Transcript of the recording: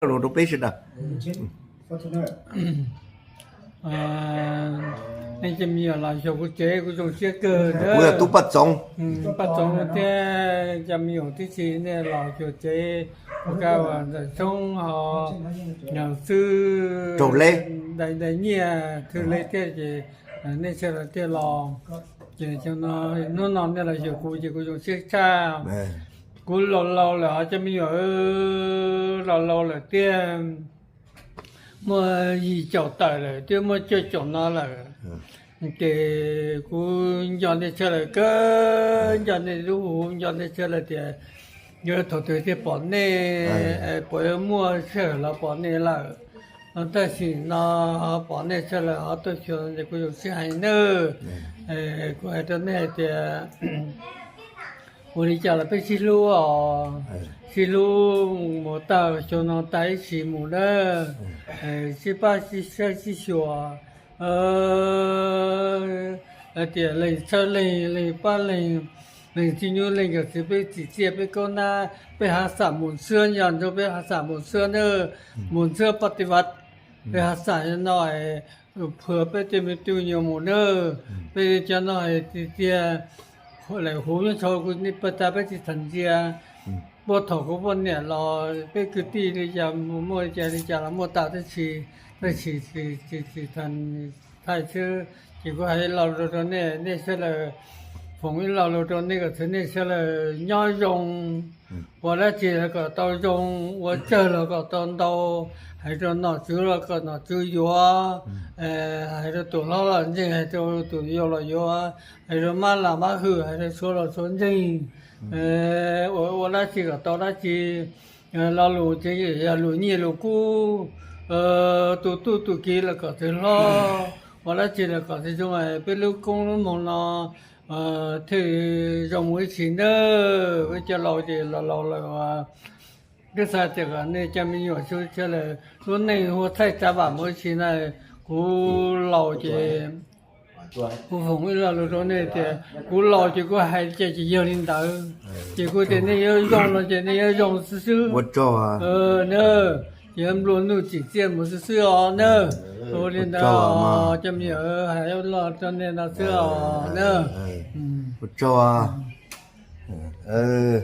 Lô đô pê sĭt à. Ờ, nên chỉ mình ở lại hiểu của chế của dòng chia cờ đó. Của là tú bắt sống. Ừ, bắt sống là thế, chỉ mình ở tí xí nên là hiểu chế của các bạn đã sống họ nhà sư Trầu lê. Đại, đại nghĩa thư lê thế thì, ờ, nên sẽ là thế lo. Chỉ cho nó, nó non nên là hiểu của chế của dòng chia xa. Ờ. ກູເລົາໆແລ້ວ ຈະມີ ເອີ ເລົາໆແລ້ວ ຕຽມ ເມື່ອຢີ່ເຈົ້າຕາຍແລ້ວ ຕຽມ ເມື່ອເຈົ້າຈົນນາແລ້ວ ເກ ກູຍອນໄດ້ເທື່ອແລ້ວ ເກີນ ຍອນໄດ້ຮູ້ ຍອນໄດ້ເທື່ອແລ້ວ ຕຽມ ເຢີໂທເຕຕຽປອນເນ ເອີ ເປີເມື່ອເຊື່ອລາວປອນເນລາວ ນອນແຕ່ສີນອປອນເນເຊື່ອລາວ ເອົາຕົວຊວນ ກູຢອກຊິໃຫ້ເນີ ເອີ ກູໃຫ້ຕົວເນ ຕຽມ ໂອລິຈາລະເປັນຊິລູອ ເອີ ຊິລູ ໝູຕາຊົນນອນຕາຍສີໝູເດີ ເອີ ຊິປ້າຊິເຊື່ອຊິຊົວ ເອີ ລະຕຽເລັງເຊີເລັງ ເລັງປ້າເລັງ ເລັງຊິຍູເລັງກໍຊິໄປຕິເຈຍໄປໂກນາ ໄປຮັກສາໝູນເຊື້ອ ຍານໂຈໄປຮັກສາໝູນເຊື້ອເດີ ໝູນເຊື້ອປະຕິວັດ ໄປຮັກສາໜ້ອຍ ເອີ ເຜື່ອໄປເຕັມໄປຕູ້ໂຍໝູເດີ ໄປຈະໜ້ອຍຕິເຈຍ ແຫຼະຫູຍະໂສກຸນິປະຕາໄປຕິທັນເຈຍ ບໍ່ເຖົ້າກໍບໍ່ແໜ້ລອ ໄປຄືຕີລິຈາໂມລິຈາລິຈາລະໂມຕາຕິຊີ ໄປສີສີສີທັນ ໄທຊື່ ຈິກວ່າໃຫ້ລາວໂລໂຕເນ ເນເຊເລີ ຜົງອີລາວໂລໂຕເນກໍເທເນເຊເລີ ຍໍຍົງ ວ່າລະຈີລະກໍເຕົາຍົງ ວ່າເຈີລະກໍເຕົາໂຕ ໃຫ້ໂຕໜໍ່ຈື່ລະກໍໜໍ່ຈື່ຢວ ເອີ ໃຫ້ໂຕໂຕລະລະຍິງ ໃຫ້ໂຕໂຕຢວລະຢວ ໃຫ້ໂຕມາລະມາຫື ໃຫ້ໂຕຊົວລະຊົວຍິງ ເອີ ໂອ ວ່າລະຈີກໍເຕົາລະຈີ ເອີ ລະລູຈີ ຢາລູຢີລູກູ ເອີ ຕູຕູ້ຕູກີລະກໍເທລໍ ວ່າລະຈີລະກໍເທຈົງ ເປັນລູກກົງລູກມົງນອ ເອີ ເທຈົງມຸຍຊີເນີ ເວຈະເລົ່າເຈລະເລົ່າລະວ່າ ກະຊາຈະກະເນຈະມີຢູ່ຊຸເຊເລີ ລຸນໃນຫົວໄທຕາບານມຸຍຊີນາ ກູເລົ່າເຈ Ủa, phỏng vấn là lô tô nê thì cú lo chỉ có hai, chỉ, chỉ giờ linh tử. Chỉ có tiền này giờ dòng là chỉ này giờ dòng xíu xíu. Ủa, cho à. Ờ, nơ. Chỉ em luôn nu chỉ tiền một xíu xíu à, nơ. Ủa, linh tử à, cho mình ở hai lo cho nên là xíu à, nơ. Ủa, cho à. Ờ.